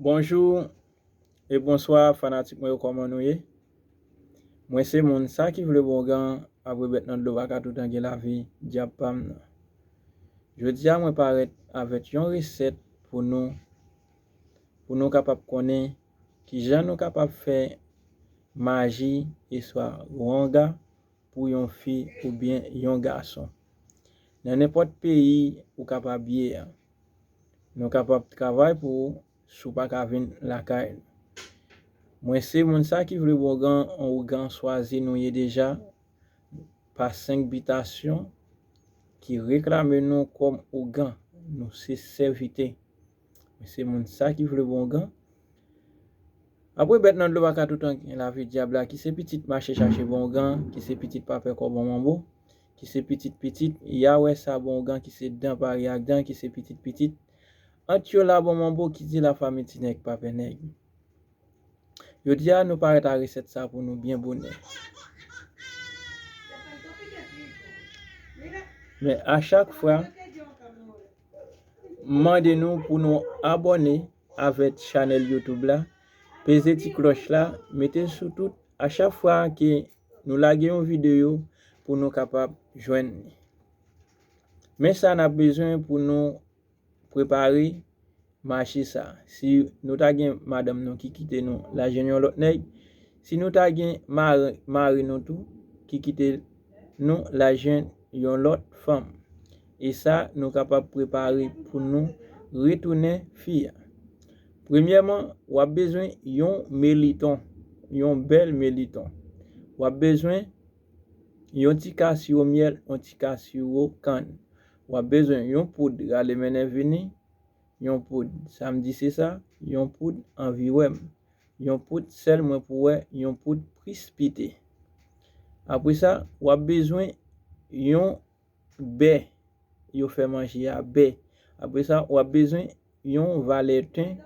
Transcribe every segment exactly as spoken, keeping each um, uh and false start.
Bonjou e bonswa fanatik mwen yo, kòman nou ye? Mwen se moun sa ki vle bongan, apre bèt nan dlo pa ka toutan gen lavi, dyab pa m nan. Jodi a mwen parèt avèk yon resèt pou nou, pou nou kapab konnen kijan nou kapab fè maji eswa wanga pou yon fi oubyen yon gason. Nan nenpòt peyi ou kapab ye a, nou kapab travay pou ou si w pa ka vin lakay nou. Mwen se moun sa ki vle bongan, on ougan swazi nou ye deja pa senk bitasyon ki reklame nou kòm ougan. Nou se sèvitè. Mwen se moun sa ki vle bongan. Apre bèt nan dlo pa ka toutan gen lavi, dyab la ki se pitit mache chache bongan, ki se pitit pa pè kò bon manbo, ki se pitit pitit ya wè sa bongan, ki se dan pari ak dan, ki se pitit pitit ant yo la bon manbo, ki di lafanmi ti nèg pa pè nèg. Jodi a nou parèt a resèt sa pou nou byen bonè. Men a chak fwa m mande nou pou nou abòne avèk chanèl YouTube la, peze ti klòch la, mete l sou tout. A chak fwa ke nou lage yon videyo pou nou kapab jwenn li. Men sa n ap bezwen pou nou prepare maji sa. Si nou ta gen madanm nou ki kite nou, l al jwenn yon lòt nèg, si nou ta gen mari, mari nou tou ki kite nou, l al jwenn yon lòt fanm. E sa nou kapab prepare pou nou retounen fi a. Premyèman, w ap bezwen yon meliton, yon bèl meliton. W ap bezwen yon ti ka siwo myèl, yon ti ka siwo kann. W ap bezwen yon poud rale mennen vini, yon poud, sa m di se sa, yon poud anviwèm, yon poud sèl mwen pou wè, yon poud prispite. Apre sa, w ap bezwen yon bè, yo fè manje a, bè. Apre sa, w ap bezwen yon valè ten,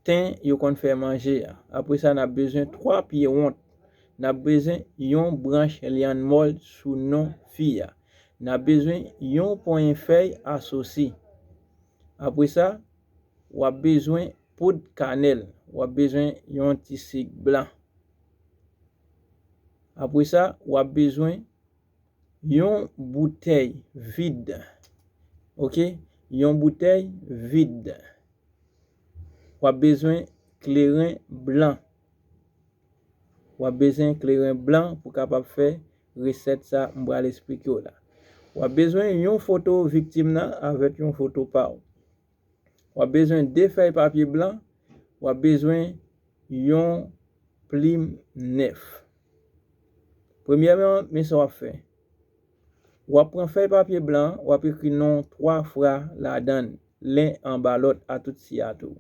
ten yo konn fè manje a. Apre sa, n ap bezwen twa pye wont. N ap bezwen yon branch lyann mòl sou non fi a. N ap bezwen yon ponyen fèy asosi. Apre sa, w ap bezwen poud kanèl. W ap bezwen yon ti sik blan. Apre sa, w ap bezwen yon boutèy vid. Oke? Yon boutèy vid. W ap bezwen kleren blan. W ap bezwen kleren blan pou kapab fè resèt sa m pral esplike w la. W ap bezwen yon foto viktim nan avèk yon foto pa w. W ap bezwen de fèy papye blan, w ap bezwen yon plim nèf. Premyèman, men sa w ap fè. W ap pran fèy papye blan an, w ap ekri non twa fwa ladan l, len anba lòt a tout siyati w.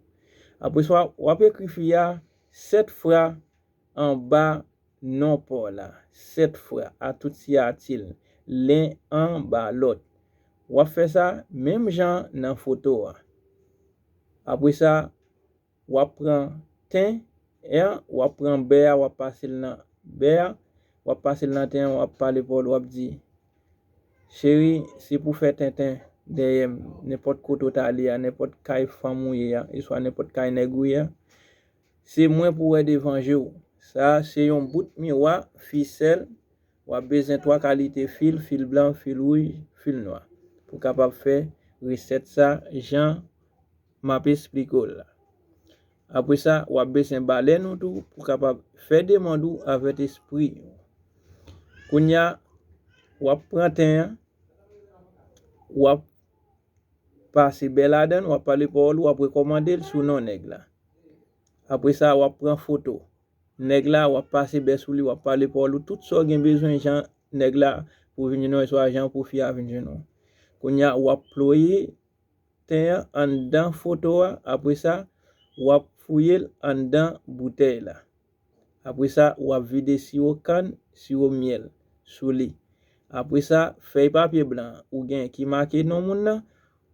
Apre sa, w ap ekri fi a sèt fwa anba non pa w la, sèt fwa a tout siyati l, len anba lòt. W ap fè sa menm jan nan foto a. Apre sa, w ap pran ten an, w ap pran bè a, w ap pase l nan bè a, w ap pase l nan ten an, w ap pale pa w, w ap di, cheri, se pou fè tenten dèyè m, nenpòt kote w ta ale a, nenpòt kay fanm ou ye a, eswa nenpòt kay nèg ou ye a, se mwen pou wè devan je w. Sa a se yon bout miwa, fisèl, w ap bezwen twa kalite fil, fil blan, fil wouj, fil nwa, pou kapab fè resèt sa jan m ap esplike w la. Apre sa, w ap bezwen balèn ou tou pou kapab fè demann ou avèk espri. Kounye a, w ap pran ten an, w ap pase bè ladan l, w ap pale pawòl ou, w ap rekòmande l sou non nèg la. Apre sa, w ap pran foto nèg la, w ap pase bè sou li, w ap pale pawòl ou, tout sa w gen bezwen jan nèg la pou vin jwenn ou, eswa jan pou fi a vin jwenn ou. Kounye a, w ap ploye ten an anndan foto a, apre sa, w ap fouye l anndan boutèy la. Apre sa, w ap vide siwo kann, siwo myèl sou li. Apre sa, fèy papye blan ou gen ki make non moun nan,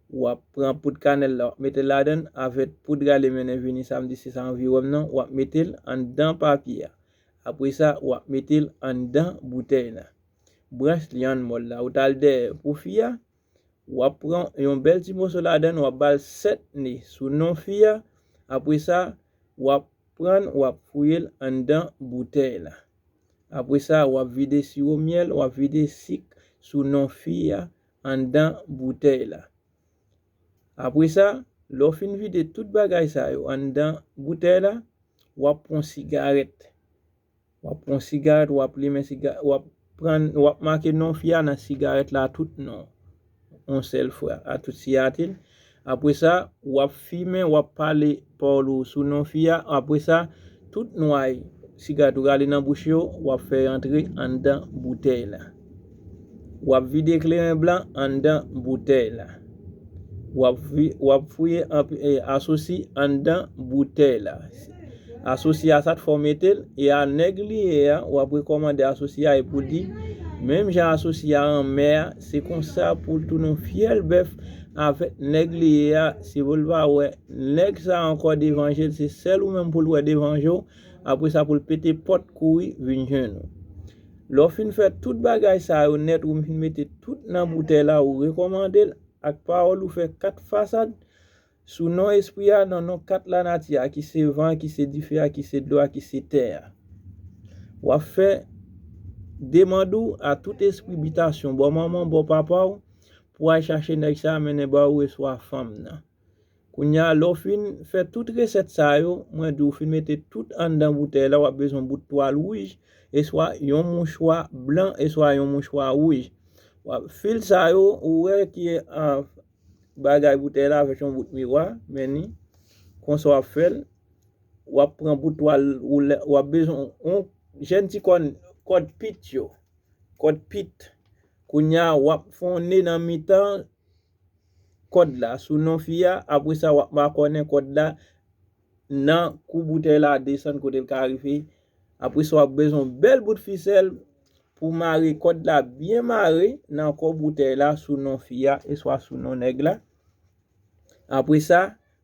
w ap pran poud kanèl la, w ap mete l ladan l avèk poud rale mennen vini, sa m di se sa anviwòm nan, w ap mete l anndan papye a. Apre sa, w ap mete l anndan boutèy la. Branch lyann mòl la, ou t al dèyè pou fi a, w ap pran yon bèl ti moso ladan l, w ap ba l sèt ne sou non fi a, Apre sa, w ap pran, w ap fouye l anndan boutèy la. Apre sa, w ap vide siwo myèl, w ap vide sik sou non fi a anndan boutèy la. Apre sa, lè w fin vide tout bagay sa yo anndan boutèy la, w ap pran sigarèt. W ap pran sigarèt, w ap limen siga, w ap pran, w ap make non fi a nan sigarèt la tout non, yon sèl fwa, a tout siyati l. Apre sa, w ap fimen, w ap pale pawòl ou sou non fi a. Apre sa, tout nway sigarèt ou rale nan bouch yo, w ap fè antre anndan boutèy la. W ap vide kleren blan anndan boutèy la. W ap, w ap fouye asosi anndan boutèy la. Asosi a, sa t fè w mete l, e a nèg li ye a, w ap rekòmande asosi a, epi w di, menm jan asosi a anmè a, se konsa pou l tounen yon fyèl bèf avèk nèg li ye a, se pou l pa wè nèg sa ankò devan je l, se sèl ou menm pou l wè devan je w, apre sa pou l pete pòt kouri vin jwenn ou. Lè w fin fè tout bagay sa yo nèt, ou fin mete tout nan boutèy la, ou rekòmande l ak pawòl ou fè kat fasad, sou non espri a, nan non kat lanati a, ki se van, ki se dife a, ki se dlo a, ki se tè a. W ap fè demann ou a tout espri bitasyon, bò manman w, bò papa w, pou al chache nèg sa a mennen ba ou, eswa fanm nan. Kounye a, lè w fin fè tout resèt sa yo, mwen di w fin mete tout anndan boutèy la, w ap bezwen bout twal wouj, eswa yon mouchwa blan, eswa yon mouchwa wouj. W ap fil sa yo, ou wè ki, ah, bagay boutèy la avèk yon bout miwa, men ni, konsa w ap fè l, w ap pran bout twal woulè, w ap bezwen yon jèn ti kòn, kòd pit yo, kòd pit. Kounye a, w ap fè yon ne nan mitan kòd la, sou non fi a, apre sa, w ap makònen kòd la nan kou boutèy la desann kote l ka rive. Apre sa, w ap bezwen yon bèl bout fisèl pou mare kòd la byen mare nan kò boutèy la sou non fi a, eswa sou non nèg la. Apre sa,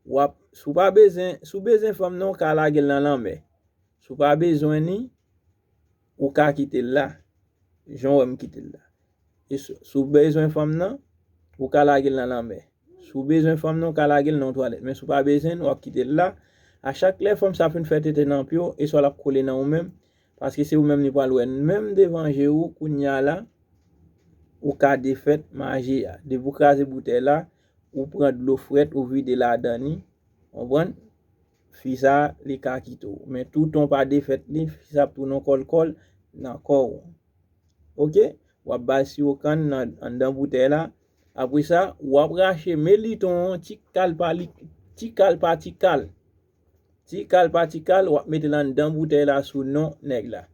w ap, si w pa bezwen, si w bezwen fanm nan, w ka lage l nan lanmè. Si w pa bezwen ni, ou ka kite l la, jan w wè m kite l la. E si, si w bezwen fanm nan, ou ka lage l nan lanmè. Si w bezwen fanm nan, ou ka lage l nan yon twalèt. Men si w pa bezwen l, w ap kite l la. A chak lè fanm sa fin fè tete nan pye w, eswa l ap kole nan ou menm, paske se ou menm li pral wè. Menm devan je ou, kounye a la, ou ka defèt maji a. Depi w kraze boutèy la, ou pran dlo frèt, ou vide ladan li, konprann? Fi sa, li ka kite w. Men toutan w pa defèt li, fi sa ap tounen w kòlkòl nan kò w. Oke? W ap ba l siwo kann nan, anndan boutèy la. Apre sa, w ap rache meliton an ti kal pa li, ti kal pa ti kal. Ti kal pa ti kal, w ap mete l anndan boutèy la sou non nèg la.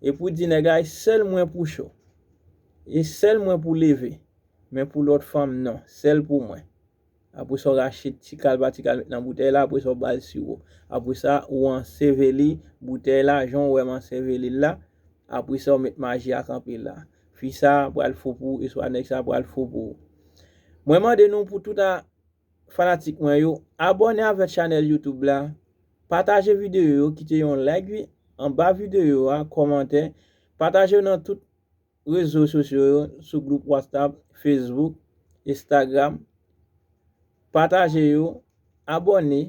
Epi w di nèg la, e sèl mwen pou cho. E sèl mwen pou leve. Men pou lòt fanm, non. Sèl pou mwen. Apre sa, w rache ti kal pa ti kal met nan boutèy la, apre sa, w ba l siwo. Apre sa, ou anseveli boutèy la, jan w wè m anseveli l la. Apre sa, w met maji a kanpe la. Fi sa pral fou pou ou, eswa nèg sa pral fou pou ou. Mwen mande nou pou tout a fanatik mwen yo, abòne avèk chanèl YouTube la, pataje videyo yo, kite yon like, wi, anba videyo a, kòmantè, pataje yo nan tout rezo sosyo yo, sou gwoup WhatsApp, Facebook, Instagram. Pataje yo, abòne,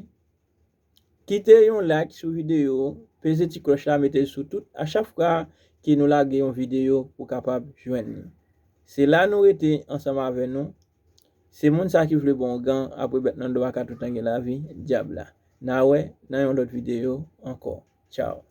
kite yon like sou videyo, peze ti klòch la, mete l sou tout. A chak fwa ke nou lage yon videyo, ou kapab jwenn li. Se la nou rete ansanm avè nou. Se moun sa ki vle bon gan, apre bèt nan do a ka toutan gen lavi, dyab la. N a wè nan yon lòt videyo ankò. Tchaw.